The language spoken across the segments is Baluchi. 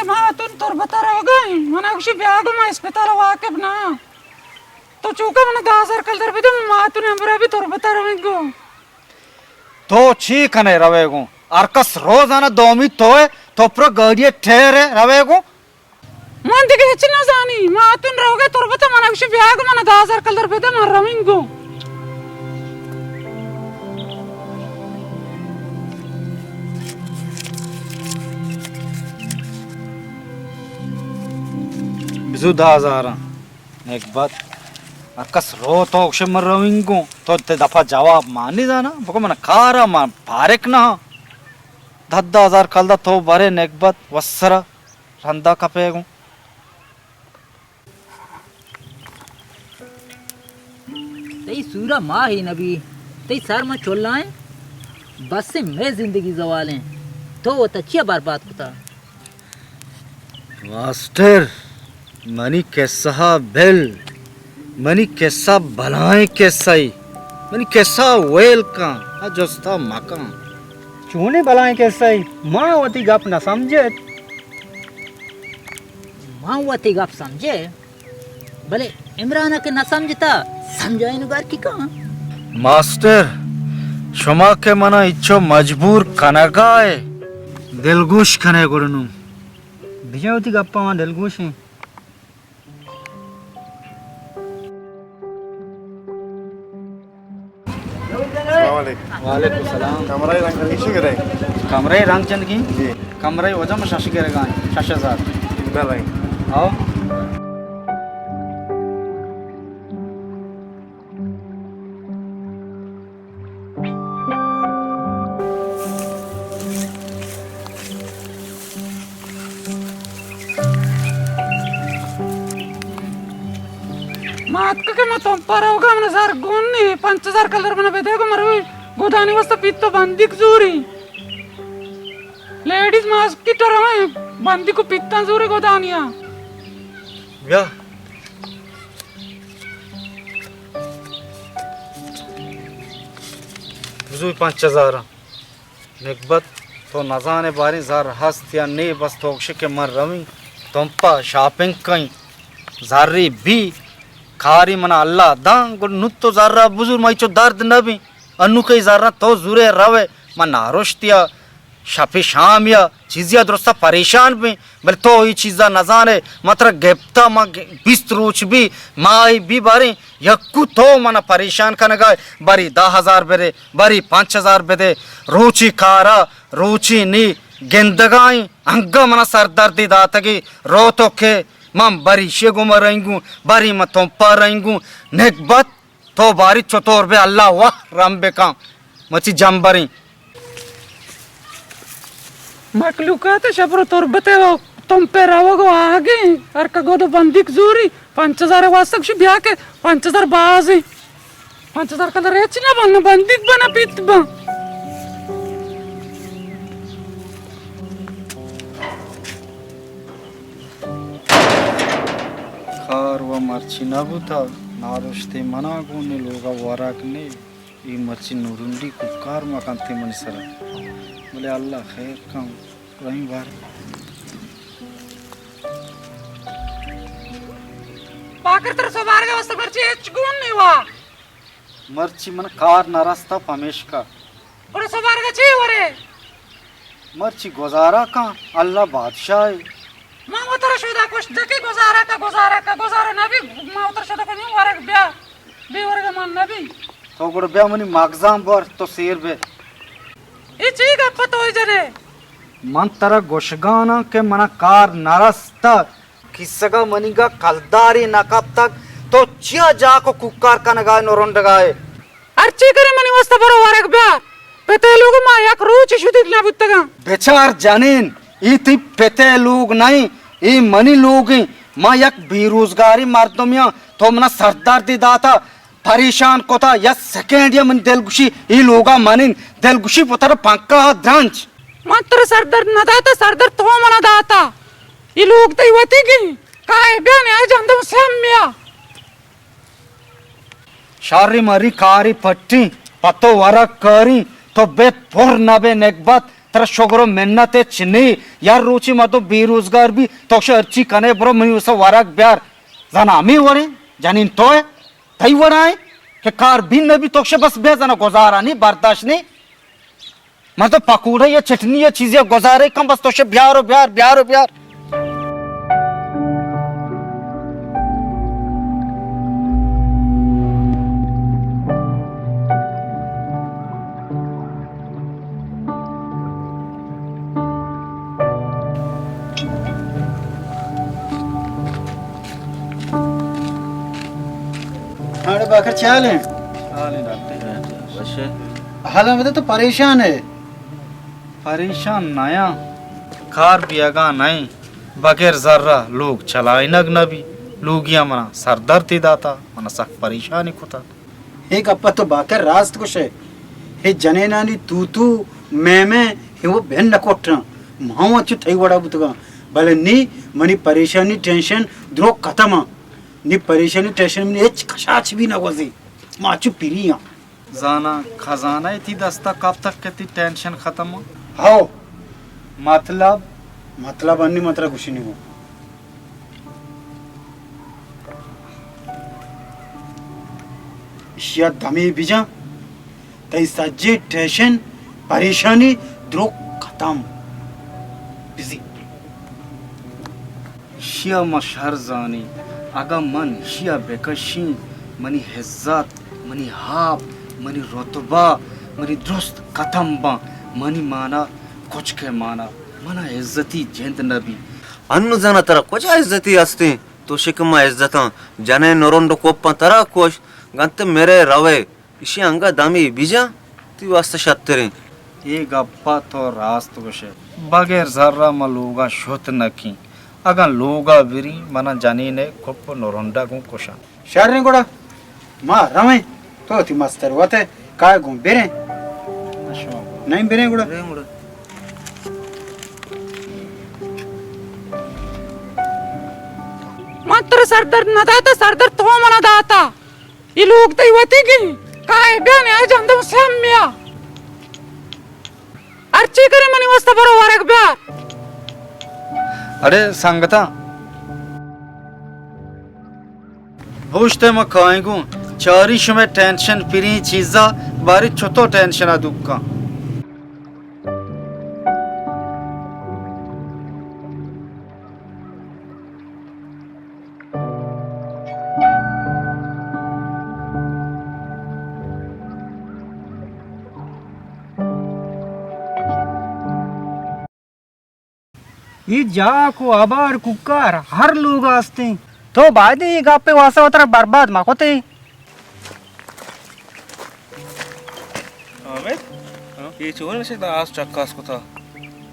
ما اتون تربت ءَ روگ ءَ ایں۔ من ءَ گوشی بیا گو، ما اسپتال ءَ واقف نہ آں۔ تو چوکا من ءَ دہ ہزار کلدار بدے، من ماتون ءِ ہمبراہ بی تربت ءَ رویں گو۔ تو چی کنے روے گو؟ ہر کس روزانہ دومی توئے، تو پر گاڑی ٹیر ءَ روے گو۔ من دگہ ہچ نہ زانی، ماتون روگ ءَ تربت ءَ۔ من ءَ گوشی بیا گو، من ءَ دہ ہزار کلدار بدے، من رویں گو۔ بزو دہ ہزاراں۔ نگبت، ہر کس رو تو گوشے من روینگوں، تو تے دپا جواب ما نی دانا، بگو من کارا، من پارک نہ۔ دہ دہ ہزار کلدار تو برے نگبت، وسرا رندا کپے گوں۔ تئی سورا ماہی نبی، تئی سر من چلائیں، بس مئے زندگی زوالیں، تو وتا چیا برباد کتا؟ ماسٹر، منی قصہ ءَ بل، منی قصہ بلائیں قصہ ای، منی قصہ ءَ ویل کن، آ جستا مکن۔ چونیں بلائیں قصہ ای؟ ما وتی گپ نہ سمجھت۔ ما وتی گپ سمجھے؟ بلے عمران ءَ کہ نہ سمجھتا، سمجھائینگ ءَ ہر کی کن؟ ماسٹر، شما کہ منا اچو مجبور کنگا ئے۔ دلگوش کنے گڑا نوں۔ بجا وتی گپاں، ما دلگوش ایں۔ السلام علیکم۔ وعلیکم السلام۔ کمرہ ءِ رنگ کنگی شی گرے؟ کمرہ ءِ رنگ جنگی؟ جی۔ کمرہ ءِ وجہ ما شش گرگا ایں، شش ہزار۔ بلے۔ آؤ۔ ما اتکا کہ ما تمپا روگا، من زر گون نی، پنچ ہزار کلدار منا بدے گو، مروی گودانی واسطہ پیت و بندیک زوری۔ لیڈیز ماسکیٹ رویں، بندیک و پیتاں زوری گودانیا۔ بیا۔ بزوی پنچ ہزاراں۔ نگبت، تو نزانے باریں زر ہست یا نے، بس تو گوشے کہ من رویں، تمپا شاپنگ کئیں، زری بی، کاری منا اللہ داں، گڑا نوں تو زرا بزور، مئی چو درد نہ بیں۔ انوں کئی زراں تو زورے روے، من نارشتیا، شپی شامیا، چیزیا درستا پریشان بیں، بلے تو اے چیزا نزانے، من ترا گپتا، من گ-، بیست روچ بی، ماہی بی باریں، یکو تو منا پریشان کنگائے، بری دہ ہزار بدے، بری پنچ ہزار بدے، روچی کارا، روچی نی گندگائیں، انگا منا سردردی داتگی، رو تو کہ من بری شے گوما رنگوں، بری من تمپا رنگوں، نگبت تو باری چطور بے اللہ واہ رم بکن، مچی جمبریں۔ مخلوقات شپ رو تربت ءَ تمپ ءَ روگ و آہگیں، ہر کہ گد و بندیک زوری، پنچ ہزار ءِ واسطہ گوشی بیا کہ پنچ ہزار بازیں۔ پنچ ہزار کلدار ہچ نہ بن، نہ بندیک بن، نہ پیت بن۔ کار و مرچی نہ بوتا، نارشتے منا گون نے لوگا ورگ نے۔ اے مرچی نورنڈی کوکار مکنتے منی سرا۔ بلے اللہ خیر کن، رحیم بار۔ پاکر تر سوبارگا واسطہ مرچی ہچ گون نے وا۔ مرچی من کار نہ رستا پمیشکا۔ گڑا سوبارگا چے ورے؟ مرچی گزارا کن، اللہ بادشاہ اے۔ ما وترا شودا کشت کہ گزارا کا، گزارا کا، گزارا نہ بی، ما وترا شودا کشت ورگ بیا، بے ورگ من نہ بی۔ تو گڑا بیا منی مغزاں بور، تو سیر بے۔ اے چی گپ تو جنے؟ من ترا گوشگاناں کہ منا کار نہ رستگ۔ کیسگا منیگا کلدارے نہ کپتگ، تو چیا جاک و کوکار کنگائے نرنڈگائے؟ ہرچی کنے منی واسطہ برو ورگ بیار۔ پتے لوگ ما یک روچ شدیگ نہ بوتگاں۔ بچار جنین، اے تئی پتے لوگ نئیں، اے منی لوگیں۔ ما یک بے روزگاریں مردمے آں، تو منا سردردے داتا۔ پریشان کتا، یک سیکنڈے من دلگوشی اے لوگا منین، دلگوشی پتر پنکا درنج۔ من ترا سردرد نہ داتا، سردرد تو منا داتا۔ اے لوگ تئی وتیگیں، کائے بیا نے آ جندم سم میا۔ شاری مری کاری پٹی، پتو ورگ کاری، تو بے پر نہ بے نگبت، ترا شگر و منت ہچ نی۔ یار روچی مردم بے روزگار بی، تو شہ ہرچی کنے برو منی واسطہ ورگ بیار۔ زانا ہمے وڑیں جنین تو ئے، تئی وڑا ئے کہ کار بی نہ بی تو شہ بس بیا زانا گزارا نی، برداشت نی۔ مردم پکوڑے یا چٹنی یا چیزے گزارے کن بس تو شہ بیار و بیار، بیار و بیار۔ ہاں، اڑے باکر چے حال ایں؟ حال ایں ڈاکٹر، وش ئے؟ حال ہمدا تو پریشان ئے۔ پریشان نیاں، کار بیگا نئیں، بغیر زرا لوگ چلائینگ نبی، لوگیاں منا سردردے داتا، منا سک پریشانی کتا۔ اے گپ ءَ تو باکر راست گوش ئے۔ اے جنینانی تو تو، میں میں، اے وَ بن نہ کٹاں۔ ما وَ انچو تئی وڑا بوتگاں۔ بلے نی منی پریشانی ٹینشن درو ختم آں۔ نی پریشانی ٹینشن منی ہچ کشاچ بی نہ گوزی۔ ما انچو پری آں۔ زاناں خزانہ تی دستا کپتگ کہ تی ٹینشن ختم آں؟ ہو۔ مطلب؟ مطلب انی من ترا گوشی نی گو۔ ایشی ءَ دمے بجن، تئی سجیں ٹینشن، پریشانی درو ختم۔ بزی۔ ایشی ءَ ما شر زانی، اگاں من ایشی ءَ بکشیں، منی عزت، منی آپ، منی رتبہ، منی درست ختم باں، منی مانا کچک ءِ مانا، منا عزتی جند نہ بی۔ انوں زاناں ترا کجا عزتی ہستیں؟ تو شکم ءَ عزتاں، جنئے نرنڈ کوپاں ترا کوش، گنت مرے روے، ایشی انگا دمے بجن، تی واسطہ شتریں۔ اے گپا تو راست گوشے، بغیر زرا ما لوگا شت نکیں، اگاں لوگا بریں منا جنین ءِ کوپ نرنڈا گوں کشاں۔ شریں گڑا، ما رویں، تو وتی مستر وت ئے، کائے گوں بریں۔ نہ شما برو۔ نہیں بریں گڑا۔ بریں گڑا۔ من ترا سردرد نہ داتا، سردرد تو منا داتا۔ اے لوگ تئی وتیگیں۔ کائے بیا نے آ جندم سم میا۔ ہرچی کرے منی واسطہ برو ورگ بیار۔ اڑے سنگتاں، بوشتے ما کائیں گوں، چاری شمے ٹینشن پریں چیزا، باری چتو ٹینشن ءَ دکاں۔ اے جاک و آبار کوکار ہر لوگ ءَ استیں۔ تو باید اے گپ ءِ واسطہ وترا برباد مہ کتیں۔ حامد، ہاں؟ اے چون نشک دا آس چکاس کتا؟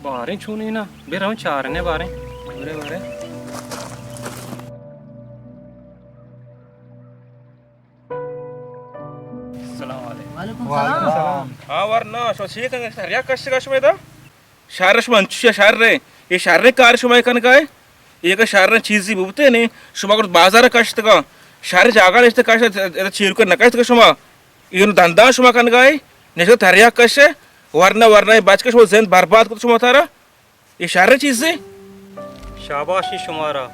باریں چونی نا، بے رون چارنے باریں۔ برے، برے۔ السلام علیکم۔ وعلیکم السلام۔ ہاں، ورنا، شما چی کنگا؟ تریاک کشتگا شما دا؟ شر شما انچوشی شر اے۔ اے شریں کار شما کنگا اے؟ اے اگاں شریں چیزی بوتیں نے، شما گڑا بازار کشتگا، شر جاگہ نشتہ کشت، ادا چیرکے نہ کشتگا شما۔ اے نوں دنداں شما کنگا اے، نشتہ تریاک کشے، ورنا ورنا اے بچکے شما زند برباد کت شما تارا۔ اے شریں چیزے۔ شاباشی شمارا۔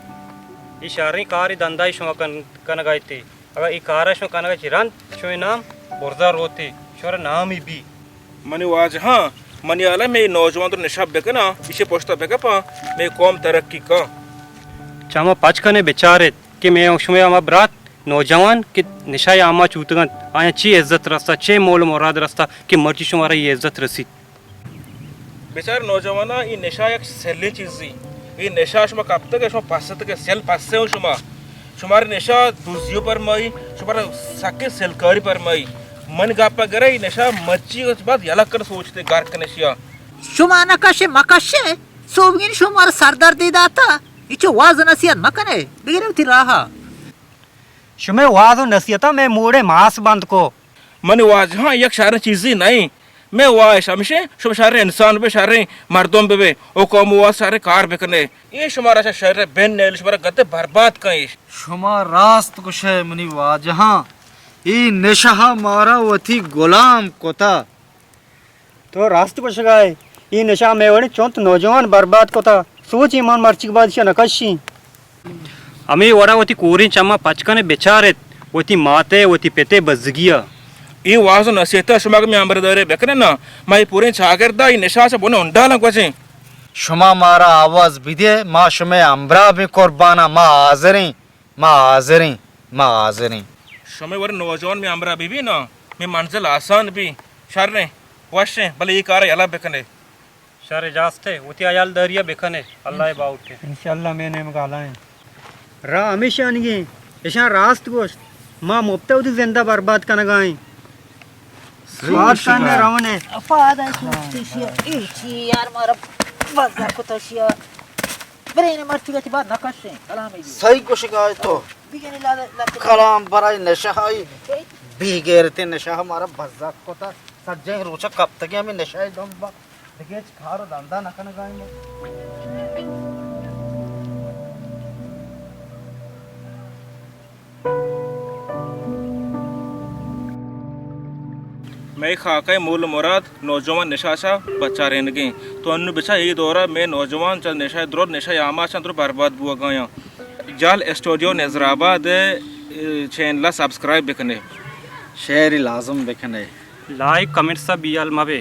اے شریں کاری دندائی شما کن، کنگا ایتے۔ اگاں اے کارا شما کنگا چی رند، شمے نام برزا روتے، شمارا نامی بی۔ منی واجہاں، منی حالا مئے نوجوان تو نشہ بکناں، ایشی پشتا بکپاں، مئے قوم ترقی کن۔ چما پچ کنے بچارت کہ مئے شمے ہما برات نوجوان کہ نشہ آما چوتگنت، آیاں چی عزت رستا، چے مول و مراد رستا کہ مرچی شمارا اے عزت رسیت۔ بچار نوجواناں، اے نشہ یک سلیں چیزے۔ اے نشہ شما کپتگ، شما پستگ، سل پسے ہو شما۔ شمارا نشہ دزی و پرمائی، شمارا سکیں سلکاری پرمائی۔ من گپا گرے، اے نشہ مرچی بعد یلہ کن سوچتے گرک نشیا۔ شما نہ کشے مکشے، سوبگین شمارا سردردے داتا، اچو واز نصیحت مکنے، بگرے وتی راہا۔ شمے واز و نصیحتاں مئے موڑے ماس بند کو۔ منی واجہاں، یک شریں چیزے نئیں۔ مئے واہش ہمیش انت، شما شریں انسان ببے، شریں مردم ببے، او قوم واسطہ شریں کار بکنے۔ اے شمارا چہ شر بن نیل، شمارا گدے برباد کن ایش۔ شما راست گوشے منی واجہاں، اے نشہ مارا وتی غلام کتا۔ تو راست گوشگا ئے، اے نشہ مئے وڑیں چنت نوجوان برباد کتا۔ سوچ ایمان مرچی بعد شہ نکشی۔ ہمے وڑا وتی کوریں چماں پچ کن ء بچار ات وتی مات ء وتی پت ء بزگی ء۔ اے واز و نصیحت ء شما کہ مئے ہمبرداری بکن نا، ما اے پوریں چاگرد ء اے نشہ چہ بن ء ہنڈالاں گوزیں۔ شما مارا آواز بدے، ما شمئے ہمراہ بیں قرباناں، ما حاضریں، ما حاضریں، ما حاضریں۔ شمئے وڑیں نوجوان مئے ہمراہ بہ بی نا، مئے منزل آسان بی۔ شریں، وشیں، بلے اے کار ء یلہ بکنے۔ شر اجازت ء وتی حیالداری ء بکن ئے، اللہ ء باہوٹ ئے۔ انشاءاللہ مئے نیمگ ء ہلائیں۔ راہ ہمیشانگیں، اشاں راست گوشت، ما مپت ء وتی زند ء برباد کنگ ء ایں۔ سوات کن ء رون ئے۔ پاد ء سوچتی شیا، اے چی یار مارا بزر کتا شیا۔ برے نے مرچی گتی بعد نکشیں، کلام ء۔ صحیح گوشگ ء ئے تو۔ بگنی لا-، لا-، کلام برای نشہ ء، بے غیرتیں نشہ ء مارا بزر کتا۔ سجہیں روچ ء کپتگیں ہمے نشہ ء دمب ء۔ دگہ ہچ کار و دندا نہ کنگا ایں ما۔ مئے خاکہ ء مول و مراد نوجوان نشہ چہ بچارینگیں۔ تو انو بچار اے دورا مئے نوجوان چہ نشہ ء درو، نشہ ء آماچاں درو برباد بوگا یاں۔ جال اسٹوڈیو نظر آباد ء چینل ء سبسکرائب بکنے۔ شیئر لازم بکنے۔ لائک کمنٹس ء بیال مبے۔